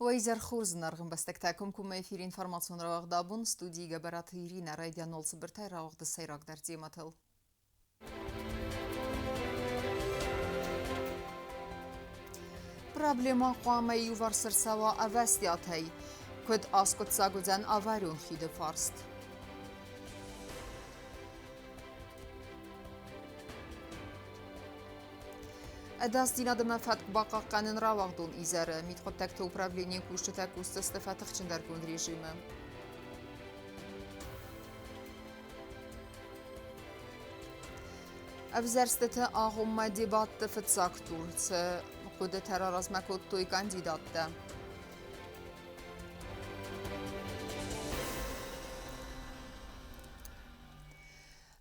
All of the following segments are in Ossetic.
Уӕ изӕр хорз, зынаргъ ӕмбӕстӕгтӕ! Комкоммӕ эфиры информацион рауагъд абон студийы Гӕбӕраты Иринӕ райдиан цыбыртӕй рауагъды сӕйрагдӕр темӕтыл. Проблемӕ хъуамӕ иуварс ӕрцӕуа ӕвӕстиатӕй. Куыд аскъуыддзаг уыдзӕн аварион хиды фарст? Ӕдасдзинад ӕмӕ фӕтк бахъахъхъӕнын рауагъдон изӕры мидхъуыддӕгты управленийы кусджытӕ кусдзысты фӕтыхджындӕргонд режимы. Ӕвзӕрстыты агъоммӕ дебатты фыццаг тур цы хъуыдытӕ раразмӕ кодтой кандидаттӕ.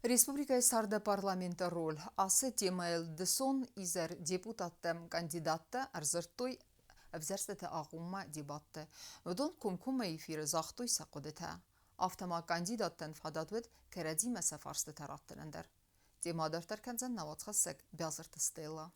Республикӕйы царды парламенты роль ацы темӕйыл дысон изӕр депутаттӕм кандидаттӕ ӕрдзырдтой ӕвзӕрстыты агъоммӕ дебатты. Уыдон комкоммӕ эфиры загътой сӕ хъуыдытӕ. Афтӕ ма кандидаттӕн фадат уыд кӕрӕдзимӕ сӕ фарстытӕ раттынӕн дӕр. Темӕ дарддӕр кӕндзӕн нӕ уацхӕссӕг Бязырты Стелла.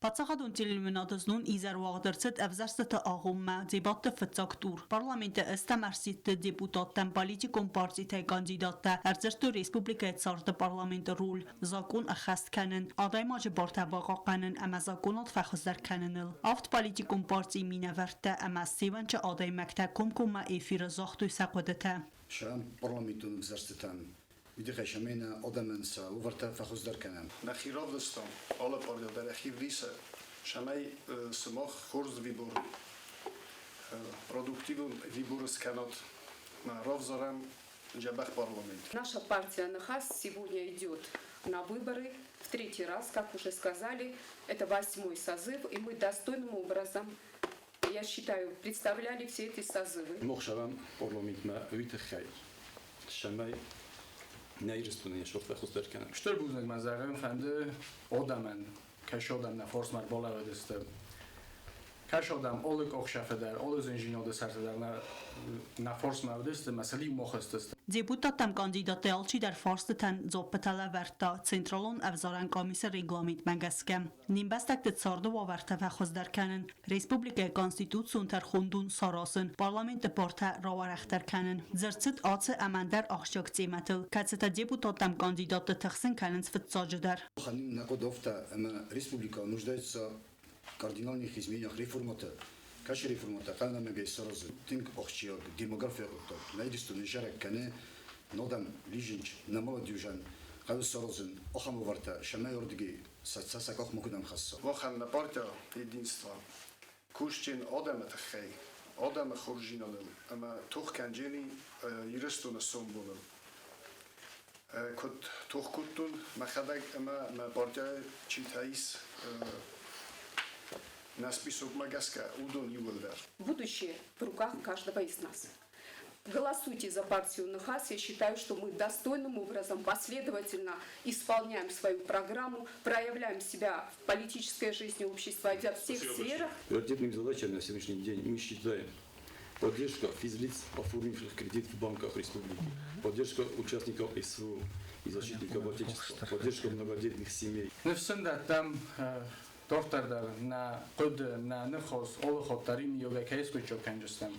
Паддзахадон телеуынынады знон изӕр уагъд ӕрцыд ӕвзӕрстыты агъоммӕ дебатты фыццаг тур. Парламенты ӕстӕм ӕрсидты депутаттӕм политикон партитӕй кандидаттӕ ӕрдзырдтой республикӕйы царды парламенты роль, закъон ӕххӕст кӕнын, адӕймаджы бартӕ бахъахъхъӕнын ӕмӕ законад фӕхуыздӕр кӕныныл. Авд политикон партийы минӕвӕрттӕ ӕмӕ севӕнчы адӕймӕгтӕ комкоммӕ эфиры загътой сӕ хъуыдытӕ. Сӕм парламентон ӕвзӕрстытӕм уый тыххӕй нӕ адӕмӕн сӕ уавӕртӕ фӕхуыздӕр кӕнӕм. Нӕхи равдыстам алы партийӕ дӕр ӕхи вдисы, цӕмӕй сымах хорз вибор, продуктивон вибор скӕнат. Равзарӕм дзӕбӕх парламент. Наша партия «Ныхас» сегодня идет на выборы в третий раз, как уже сказали, это восьмой созыв, и мы достойным образом, я считаю, представляли все эти созывы. Мах парламентмӕ уый тыххӕй, цӕмӕй нӕ Ирыстоны йӕ сорт фӕхуыздӕр кӕнӕм. Стыр бузныг мӕ зӕгъын фӕнды адӕмӕн, кӕс адӕм нӕ фарсмӕ ӕрбалӕууыдысты. Кӕс адӕм алы къахсӕфы дӕр, алы зынзинады сӕрты дӕр нӕ фарсмӕ уыдысты мӕ сыл иумӕ хӕцдысты. Депутаттӕм кандидаттӕй алчидӕр фарстытӕн дзуаппытӕ лӕвӕрдта Централон ӕвзарӕн къамисы регламентмӕ гӕсгӕ. Не мбӕстӕгты царды уавӕртӕ фӕхуыздӕр кӕнын, республикӕйы конституцион тӕрхондон саразын, парламенты бартӕ рауӕрӕхдӕр кӕнын. Дзырд цыд ацы ӕмӕ ӕндӕр ахсджиаг темӕтыл, кӕцытӕ депутаттӕм кандидатты тыхсын кӕнынц фыццаджыдӕр. Нӕ хъуыдовтӕ ӕмӕ республикӕ нуждается кардинальных изменениях реформӕтӕ, кӕцы реформӕтӕ ӕнӕмӕнгӕй саразы тынг ахсджиаг демографийы хъуыддаг. Нӕ Ирыстоны зарӕг кӕны нодӕм лизинг, нӕ молодежӕн хъӕуы саразын ахӕм уавӕртӕ, цӕмӕй ардыгӕй сӕ сӕ къах макуыдӕм хӕсса. Махӕн нӕ партия Единство кусджын адӕмы тыххӕй, адӕмы хорздзинадыл ӕмӕ тох кӕнджени Ирыстоны сомбоныл. Куыд тох кодтон мӕхӕдӕг ӕмӕ мӕ партияйы читӕ ис нӕ списокмӕ гӕсгӕ, уыдон иууылдӕр. Будущее в руках каждого из нас. Голосуйте за партию «Ныхас». Я считаю, что мы достойным образом, последовательно исполняем свою программу, проявляем себя в политической жизни общества во всех Спасибо сферах. Приоритетными задачами на сегодняшний день мы считаем поддержка физлиц, оформивших кредит в банках республики, поддержка участников СВО и защитников Отечества, поддержка многодетных семей. Ныфс сын дӕттӕм дарддӕр дӕр нӕ хъуыды, нӕ ныхас алы хатт дӕр иумиагӕй кӕй скъуыддзаг кӕндзыстӕм.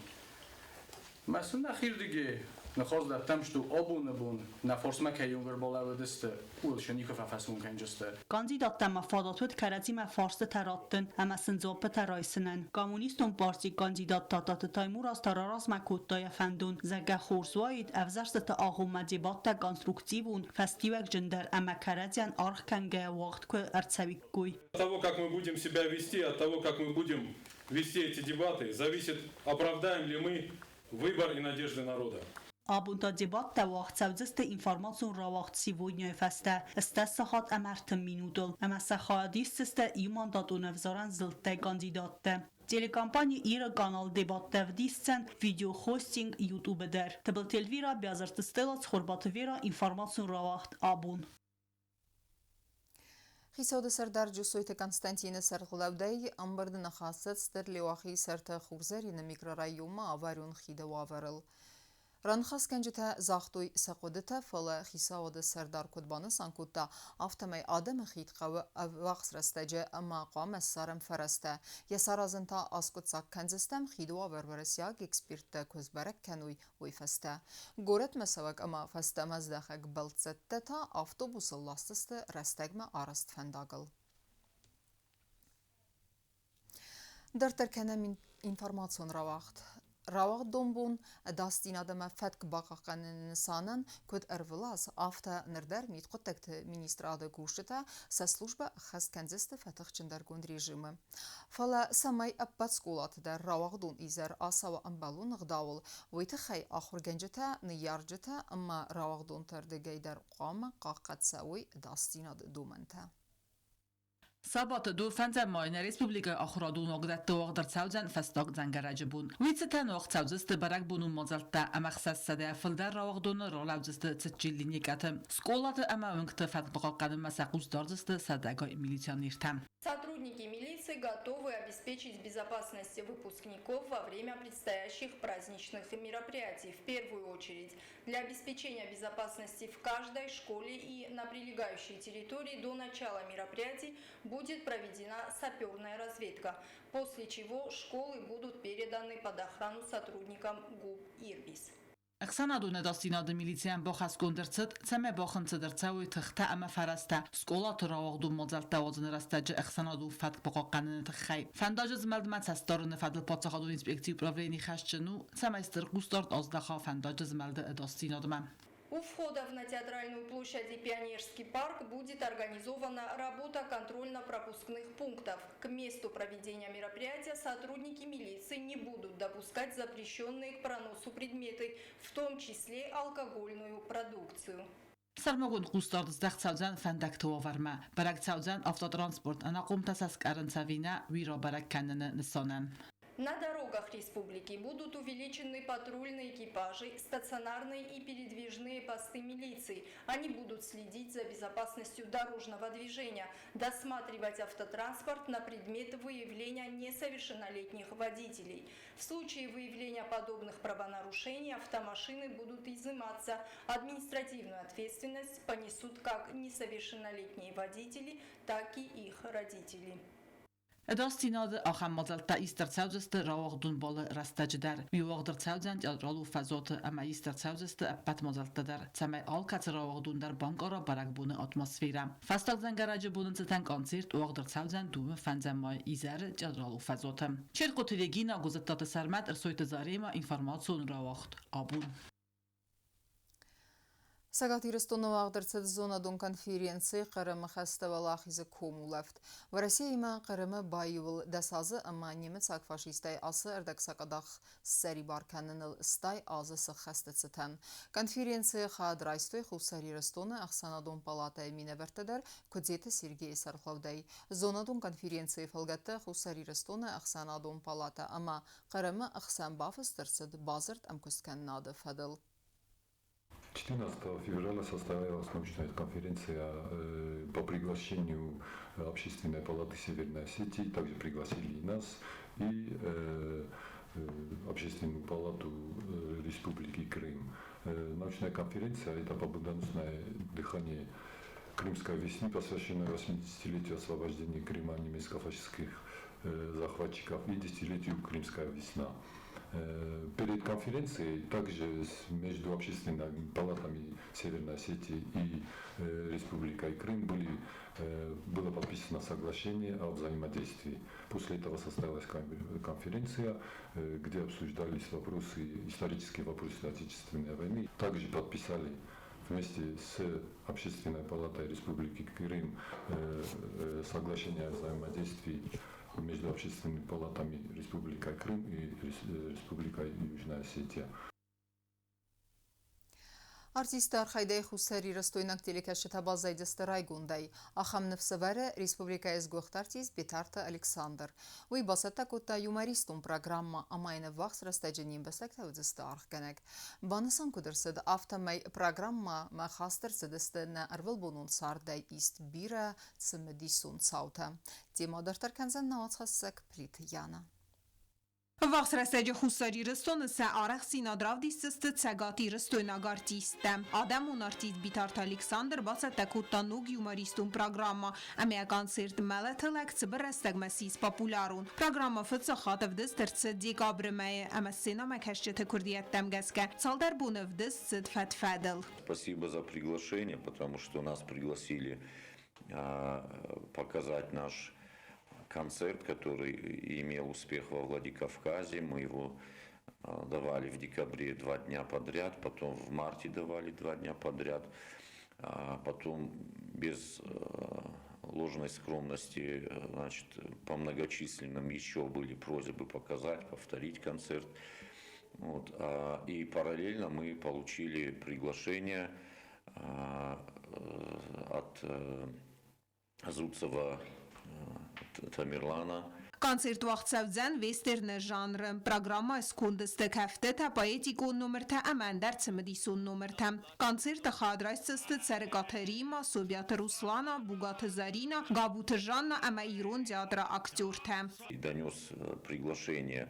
Мӕ сын нӕхирдыги ныхас дӕттӕм, что абоны бон нӕ фарсмӕ кӕй ӕрбалӕууыдысты, ууыл сӕ никуы фӕфӕсмон кӕндзысты. Кандидаттӕ ма фадат уыд кӕрӕдзимӕ фарстытӕ раттын ӕмӕ сын дзуаппытӕ райсынӕн. Коммунистон партийы кандидат Тататы Таймураз та раразмӕ кодта йӕ фӕндон, зӕгъгӕ, хорз уаид, ӕвзӕрстыты агъоммӕ дебаттӕ конструктивон, фӕстиуӕгджындӕр ӕмӕ кӕрӕдзийӕн аргъ кӕнгӕйӕ уагъд куы ӕрцӕуиккой. От того, как мы будем себя вести, от того, как мы будем вести эти дебаты, зависит, оправдаем ли мы выбор и надежды народа. Абон та дебаттӕ уагъд цӕудзысты информацион рауагъд «Сегодня»-йы фӕстӕ 80 сахат ӕмӕ 30 минутыл ӕмӕ сӕ хайад исдзысты иумандатон ӕвзарӕн зылдтӕй кандидаттӕ. Телекомпани Ир-ы канал дебаттӕ ӕвдисдзӕн видеохостинг YouTube-ы дӕр. Тыбылты Эльвира, Биазырты Стелла, Цхуырбаты Вера, информацион рауагъд «Абон». Хицауады сӕрдар Джусойты Константины сӕргълӕудӕй ӕмбырды ныхас цыд Стыр Леуахийы сӕрты Хурзӕрины микрорайонмӕ аварион хиды уавӕрыл. Раныхасгӕнджытӕ загътой сӕ хъуыдытӕ, фӕлӕ хицауады сӕрдар куыд банысан кодта, афтӕмӕй адӕмы хид хъӕуы ӕввахс рӕстӕджы ӕмӕ хъуамӕ ссарӕм фӕрӕзтӕ. Йӕ саразын та аскъуыддзаг кӕндзыстӕм, хиды уавӕр уӕрӕсейаг эксперттӕ куы сбӕрӕг кӕной, уый фӕстӕ. Горӕтмӕ цӕуӕг ӕмӕ фӕстӕмӕ здӕхӕг бӕлццӕттӕ та автобусыл ласдзысты рӕстӕгмӕ арӕзт фӕндагыл. Дарддӕр кӕнӕм информацион рауагъд. Рауагъдон бон ӕдасдзинад ӕмӕ фӕтк бахъахъхъӕныны нысанӕн куыд ӕрвылаз, афтӕ ныр дӕр мидхъуыддӕгты министрады кусджытӕ сӕ службӕ ӕххӕст кӕндзысты фӕтыхджындӕргонд режимы. Фӕлӕ цӕмӕй ӕппӕт скъолаты дӕр рауагъдон изӕр ацӕуа ӕмбӕлон ӕгъдауыл, уый тыххӕй ахуыргӕнджытӕ, ныййарджытӕ ӕмӕ рауагъдонты ӕрдыгӕй дӕр хъуамӕ хъахъхъӕд цӕуой ӕдасдзинады домӕнтӕ. Сабаты 25 майы нӕ республикӕйы ахуырадон уагдӕтты уагъд ӕрцӕудзӕн фӕстаг дзӕнгӕрӕджы бон. Уый цытӕн уагъд цӕудзысты бӕрӕгбонон мадзӕлттӕ ӕмӕ 600 фылдӕр рауагъдоны ралӕудзысты цытджын линейкӕты. Скъолаты ӕмӕ уынгты фӕтк бахъахъхъӕнынмӕ сӕ хъус дардзысты сӕдӕгай милиционертӕ. Сотрудники милиции готовы обеспечить безопасность выпускников во время предстоящих праздничных мероприятий. В первую очередь для обеспечения безопасности в каждой школе и на прилегающей территории до начала мероприятий будет проведена саперная разведка, после чего школы будут переданы под охрану сотрудникам ГУП «Ирбис». Ӕхсӕнадон ӕдасдзинады милицийӕн бахӕсгонд ӕрцыд, цӕмӕй бахынцыд ӕрцӕуой тыхтӕ ӕмӕ фӕрӕзтӕ скъолаты рауагъдон мадзӕлттӕ уадзыны рӕстӕджы ӕхсӕнадон фӕтк бахъахъхъӕныны тыххӕй. Фӕндаджы змӕлдмӕ цӕстдарыны фӕдыл паддзахадон инспекцийы управленийы хӕсджын у, цӕмӕй стыр хъусдард аздаха фӕндаджы змӕлды ӕдасдзинадмӕ. У входов на Театральную площадь и Пионерский парк будет организована работа контрольно-пропускных пунктов. К месту проведения мероприятия сотрудники милиции не будут допускать запрещенные к проносу предметы, в том числе алкогольную продукцию. Сӕрмагонд хъусдард здӕхт цӕудзӕн фӕндӕгты уавӕрмӕ, бӕрӕг цӕудзӕн автотранспорт ӕнахъомтӕ сӕ скъӕрынц ӕви нӕ, уый рабӕрӕг кӕныны нысанӕн. На дорогах республики будут увеличены патрульные экипажи, стационарные и передвижные посты милиции. Они будут следить за безопасностью дорожного движения, досматривать автотранспорт на предмет выявления несовершеннолетних водителей. В случае выявления подобных правонарушений автомашины будут изыматься. Административную ответственность понесут как несовершеннолетние водители, так и их родители. Ӕдасдзинады ахӕм мадзӕлттӕ ист ӕрцӕудзысты рауагъдон балы рӕстӕджы дӕр. Уый уагъд ӕрцӕудзӕн театралон фӕзуаты ӕмӕ ист ӕрцӕудзысты ӕппӕт мадзӕлттӕ дӕр, цӕмӕй алкӕцы рауагъдон дӕр банкъара бӕрӕгбоны атмосферӕ. Фӕстаг дзӕнгӕрӕджы боны цытӕн концерт уагъд ӕрцӕудзӕн дыууын фӕндзӕм майы изӕры театралон фӕзуаты. Черкъоты Регина, Гуызыттаты Сӕрмӕт, Ӕрсойты Заремӕ, информацион рауагъд абон. Цӕгат Ирыстоны уагъд ӕрцыд зонадон конференци Хъырымы хӕсты уӕлахизы комулӕфт. Уӕрӕсеимӕ Хъырымы баиуыл 10 азы ӕмӕ немыцаг фашисттӕй ацы ӕрдӕгсакъадах ссӕрибар кӕныныл 80 азы сыххӕсты цытӕн. Конференцийы хайад райстой Хуссар Ирыстоны ӕхсӕнадон палатӕйы минӕвӕрттӕ дӕр Куыдзеты Сергейы сӕргълӕудӕй. Зонадон конференцийы фӕлгӕтты Хуссар Ирыстоны ӕхсӕнадон палатӕ ӕмӕ Хъырымы ӕхсӕн бафыст ӕрцыд бадзырд ӕмкуысткӕнынады фӕдыл. 14 февраля состоялась научная конференция по приглашению Общественной палаты Северной Осетии. Также пригласили и нас, и Общественную палату Республики Крым. Научная конференция – это победоносное дыхание Крымской весны, посвященное 80-летию освобождения Крыма от немецко-фашистских захватчиков и десятилетию Крымская весна. Перед конференцией также между общественными палатами Северной Осетии и Республикой Крым было подписано соглашение о взаимодействии. После этого состоялась конференция, где обсуждались вопросы, исторические вопросы Отечественной войны. Также подписали вместе с Общественной палатой Республики Крым соглашение о взаимодействии между общественными палатами Республикой Крым и Республикой Южная Осетия. Артисты архайдӕй хуссарирыстойнаг телекӕсджытӕ баззайдысты райгондӕй. Ахӕм ныфс ӕвӕры республикӕйы сгуыхт артист Битарты Александр. Уый бацӕттӕ кодта юмористон программӕ ӕмӕ йын ӕввахс рӕстӕджы не мбӕстӕгтӕ уыдзысты аргъгӕнӕг. Банысан куыд ӕрцыд, афтӕмӕй программӕмӕ хаст ӕрцыдысты нӕ ӕрвылбонон цардӕй ист бирӕ цымыдисон цаутӕ. Темӕ дарддӕр кӕндзӕн нӕ уацхӕссӕг Плиты Яна. Ӕввахс рӕстӕджы Хуссар Ирыстоны сӕ арӕхстдзинад равдисдзысты цӕгатирыстойнаг артисттӕ. Адӕмон артист Битарты Александр бацӕттӕ кодта ног юмористон программӕ ӕмӕ концерт «Мӕлӕты лӕг» цыбыр рӕстӕгмӕ ссис популярон. Программӕ фыццаг хатт ӕвдыст ӕрцыд декабры мӕйы ӕмӕ сценӕмӕкӕсджыты куырдиӕттӕм гӕсгӕ цалдӕр боны ӕвдыст цыд фӕд-фӕдыл. Спасибо за приглашение, потому что нас пригласили показать наш концерт, который имел успех во Владикавказе. Мы его давали в декабре 2 дня подряд, потом в марте давали 2 дня подряд, потом без ложной скромности, значит, по многочисленным еще были просьбы показать, повторить концерт. Вот. И параллельно мы получили приглашение от Зуцева Тамерлана. Концерт уагъд цӕудзӕн вестерны жанры. Программӕйы сконды сты кӕфтытӕ, поэтикон номыртӕ ӕмӕ ӕндӕр цымыдисон номыртӕ. Концерты хайад райсдзысты Цӕрыкъаты Римма, Собиаты Руслана, Бугаты Зарина, Габуты Жанна ӕмӕ Ирон театры актертӕ. И донес приглашение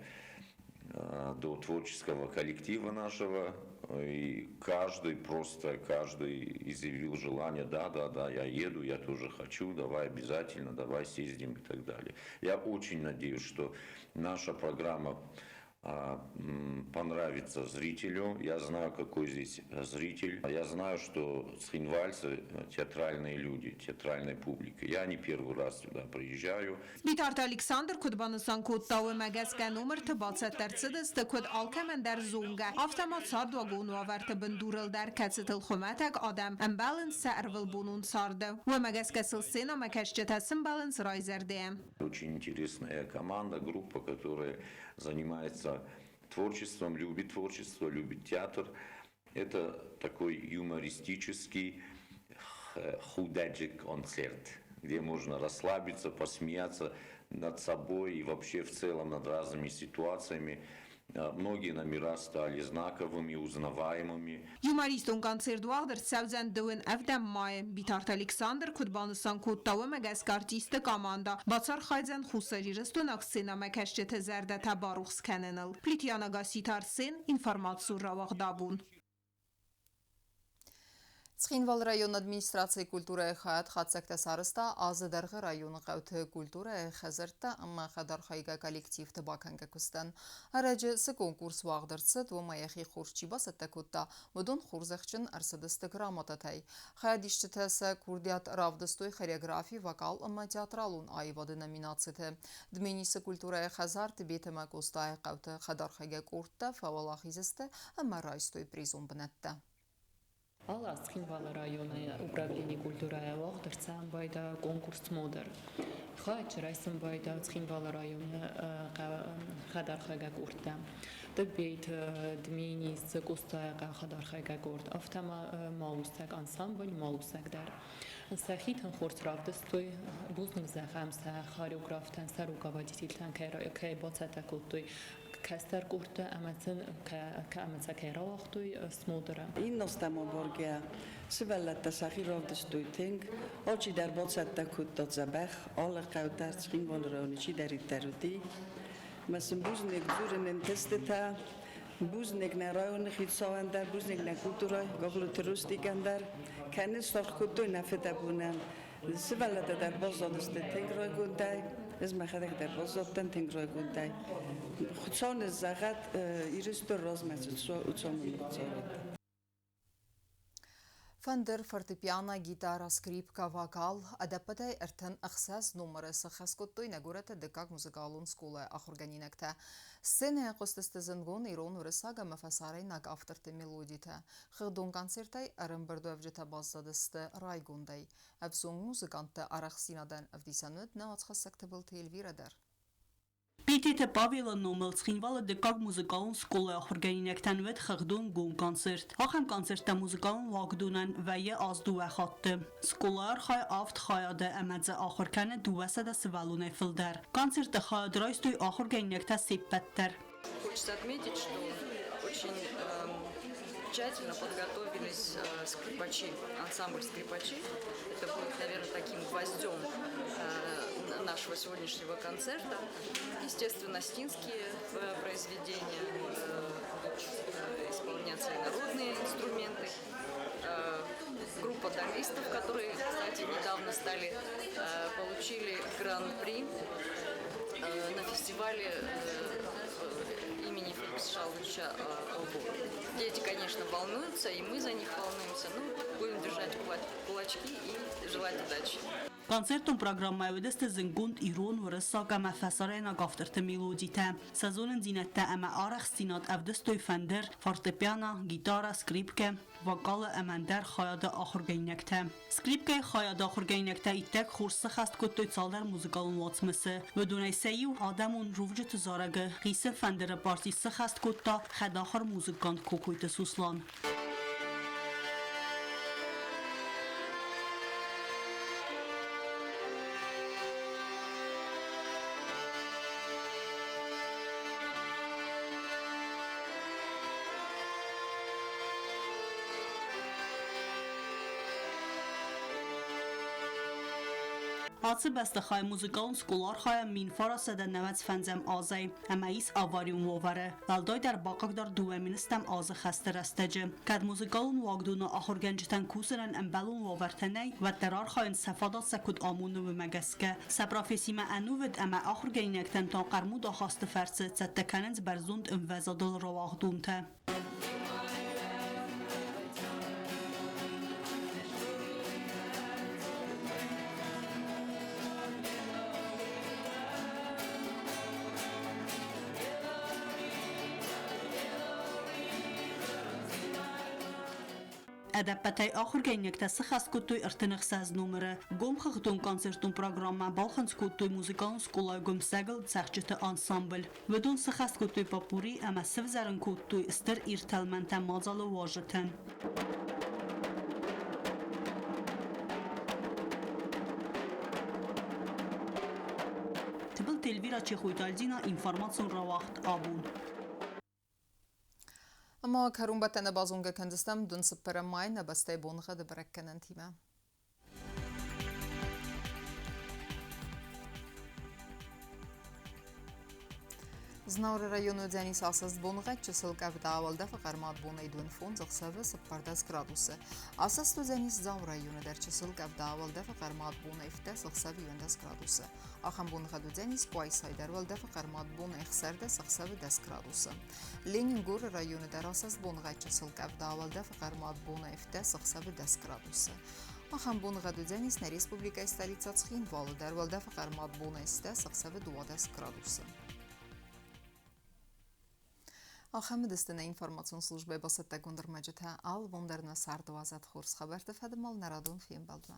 до творческого коллектива нашего. И каждый, просто каждый изъявил желание: да, я еду, я тоже хочу, давай обязательно, давай съездим и так далее. Я очень надеюсь, что наша программа понравится зрителю. Я знаю, какой здесь зритель. Я знаю, что цхинвальцы театральные люди, театральная публика. Я не первый раз сюда приезжаю. Битарты Александр куыд банысан кодта, уымӕ гӕсгӕ номырты бацӕттӕ ӕрцыдысты куыд алкӕмӕн дӕр зонгӕ, афтӕ ма цардуагон уавӕрты бындурыл дӕр, кӕцытыл хуымӕтӕг адӕм ӕмбӕлынц сӕ ӕрвылбонон царды. Уымӕ гӕсгӕ сыл сценӕмӕкӕсджытӕ сымбӕлынц райзӕрдӕйӕ. Очень интересная команда, группа, которая занимается творчеством, любит творчество, любит театр. Это такой юмористический художественный концерт, где можно расслабиться, посмеяться над собой и вообще в целом над разными ситуациями. Многие номера стали знаковыми, узнаваемыми. Юмористон концерт уагъд ӕрцӕудзӕн дыууын ӕвдӕм майы. Битарты Александр куыд банысан кодта, уымӕ гӕсгӕ артистты командӕ бацархайдзӕн хуссарирыстойнаг сценӕмӕкӕсджыты зӕрдӕтӕ барухс кӕныныл. Плитьяна Гасситы Арсен, информацион рауагъдабон. Цхинвалы районы администрацийы культурӕйы хайад хатдзӕгтӕ сарӕзта азы дӕргъы районы хъӕуты культурӕйы хӕдзӕрттӕ ӕмӕ хӕдархайгӕ коллективты бакӕнгӕ куыстӕн. Ӕрӕджы цы конкурс уагъд ӕрцыд, уымӕ йӕхи хорз чи бацӕттӕ кодта, уыдон хорзӕхджын ӕрцыдысты грамотатӕй. Хайадисджытӕ сӕ курдиат равдыстой хореографи, вокал ӕмӕ театралон аивады номинациты. Дменисы культурӕйы хӕдзар, Тъбет ӕмӕ Къостайы хъӕуты хӕдархайгӕ къордтӕ фӕуӕлахиз сты ӕмӕ райстой призон бынӕттӕ. Алы аз Цхинвалы районы управленийы культурӕйы уагъд ӕрцӕуын байдайы конкурс «Смотр». Хайад райсын байдайы Цхинвалы районы хӕдархайгӕ къордтӕ. Тъбет, Дменис, Къостайы хӕдархайгӕ къорд, афтӕ ма Малусӕг ансамбль, Малусӕг дӕр. Сӕхи тынг хорз равдыстой, бузныг зӕгъӕм сӕ хореографтӕн, сӕ руководительтӕн, кӕй бацӕттӕ кодтой кӕстӕр къордтӕ ӕмӕ сын ӕмӕ сӕ кӕй рауагътой смотры. Иннӕстӕм абаргӕ сывӕллӕттӕ сӕхи равдыстой тынг. Алчидӕр бацӕттӕ кодта дзӕбӕх, алы хъӕу дӕр Цхинвалы районы чидӕриддӕр уыди. Мӕ сын бузныг дзурын ӕнтыстытӕ, бузныг нӕ районы хицауӕн дӕр, бузныг нӕ культурӕйы Гаглойты Рустикӕн дӕр. Кӕны саргъ кодтой нӕ фыдӕбонӕн. Сывӕллӕттӕ дӕр баззадысты тынг райгондӕй, ӕз мӕхӕдӕг дӕр баззадтӕн тынг райгондӕй. Хуыцау нын зӕгъӕд, Ирыстон размӕ цы уыцон цӕуӕд. Фӕндыр, фортепиано, гитара, скрипка, вокал ӕдӕппӕтӕй 36 номыры сӕххӕст кодтой нӕ горӕты дыккаг музыкалон скъолайы ахуыргӕнинӕгтӕ. Сценӕйы хъуыстысты зындгонд ирон, уырыссаг ӕмӕ фӕсарӕйнаг авторты мелодитӕ. Хыгъдон концертӕй ӕрӕмбырдуӕвджытӕ баззадысты райгондӕй. Ӕвзонг музыкантты арӕхстдзинадӕн ӕвдисӕн уыд нӕ уацхӕссӕг Тыбылты Эльвирӕ дӕр. Битеты Павелы номыл Цхинвалы дыккаг музыкалон скъолайы ахуыргӕнинӕгтӕн уыд хыгъдон гом концерт. Ахӕм концерттӕ музыкалон уагдонӕн вӕййы аз дыууӕ хатты. Скъолайы архайы авд хайады ӕмӕ дзы ахуыр кӕны 200 сывӕллонӕй фылдӕр. Концерты хайад райстой ахуыргӕнинӕгтӕ се ппӕт дӕр. Хочется отметить, что очень. Замечательно подготовились скрипачи, ансамбль скрипачи. Это будет, наверное, таким гвоздем нашего сегодняшнего концерта. Естественно, осетинские произведения будут исполняться и народные инструменты. Группа домистов, которые, кстати, недавно получили гран-при на фестивале имени Феликса Шалвовича Албо. Дети, конечно, волнуются, и мы за них волнуемся. Ну, будем держать кулачки и желать удачи. Концертон программӕ уыдысты зындгонд ирон, уырыссаг ӕмӕ фӕсарӕйнаг авторты мелодитӕ. Сӕ зонындзинӕдтӕ ӕмӕ арӕхстдзинад ӕвдыстой фӕндыр, фортепиано, гитарӕ, скрипкӕ, вокалы ӕмӕ ӕндӕр хайады ахуыргӕнинӕгтӕ. Скрипкӕйы хайады ахуыргӕнинӕгтӕ иттӕг хорз сыхӕст кодтой цалдӕр музыкалон уацмысы. Уыдонӕй сӕ иу адӕмон рувджыты зарӕг-ы хицӕн фӕндыры парти сыхӕст кодта хӕдахуыр музыкант Кокойты Суслан. Ацы бӕстыхай музыкалон скъола архайы 1995 азӕй ӕмӕ ис аварион уавӕры. Уӕлдайдӕр бахъыгдард 2000 азы хӕсты рӕстӕджы. Кӕд музыкалон уагдоны ахуыргӕнджытӕн кусынӕн ӕмбӕлон уавӕртӕ нӕй, уӕддӕр архайынц сӕ фадат сӕ куыд амоны, уымӕ гӕсгӕ. Сӕ профессимӕ ӕнувыд ӕмӕ ахуыргӕнинӕгтӕн та хъӕрмуд ахасты фӕрцы цӕттӕ кӕнынц бӕрзонд ӕмвӕзадыл рауагъдонтӕ. Ӕдӕппӕтӕй ахуыргӕнинӕгтӕ сыхӕст кодтой 36 номыры. Гом хыгъдон концертон программӕ балхынцъ кодтой музыкалон скъолайы гуымсӕгыл цӕгъдджыты ансамбль. Уыдон сыхӕст кодтой попурри ӕмӕ сывзӕрын кодтой стыр ирд тӕлмӕнтӕ мадзалы уазджытӕн. Тыбылты Эльвира, Чехойты Альдина, информацион рауагъд «Абон». Ӕмӕ кӕронбӕттӕны базонгӕ кӕндзыстӕм дын цыппӕрӕм май нӕ бӕстӕйы боныгъӕды бӕрӕггӕнӕнтимӕ. Знауыры районы уыдзӕнис асӕст боныгъӕд, чысыл къӕвда, уӕлдӕфы хъӕрмад бонӕй 25, ӕхсӕвы 14 градусы. Асӕст уыдзӕнис Дзауы районы дӕр чысыл къӕвда, уӕлдӕфы хъӕрмад бонӕй 17, ӕхсӕвы 11 градусы. Ахӕм боныгъӕд уыдзӕнис Къуайсайы дӕр, уӕлдӕфы хъӕрмад бонӕй 16, ӕхсӕвы 10 градусы. Ленингоры районы дӕр асӕст боныгъӕд чысыл къӕвда, уӕлдӕфы хъӕрмад бонӕй 17, ӕхсӕвы 10 градусы. Ахӕм боныгъӕд уыдзӕнис нӕ республикӕйы столицӕ Цхинвалы дӕр, уӕлдӕфы хъӕрмад бонӕй 10, ӕхсӕвы 12 градусы. Ахӕм уыдысты нӕ информацион службӕйы бацӕттӕгонд ӕрмӕджытӕ. Алы бон дӕр нӕ царды уадзӕд хорз хабӕртты фӕдыл нӕ радон фембӕлдмӕ.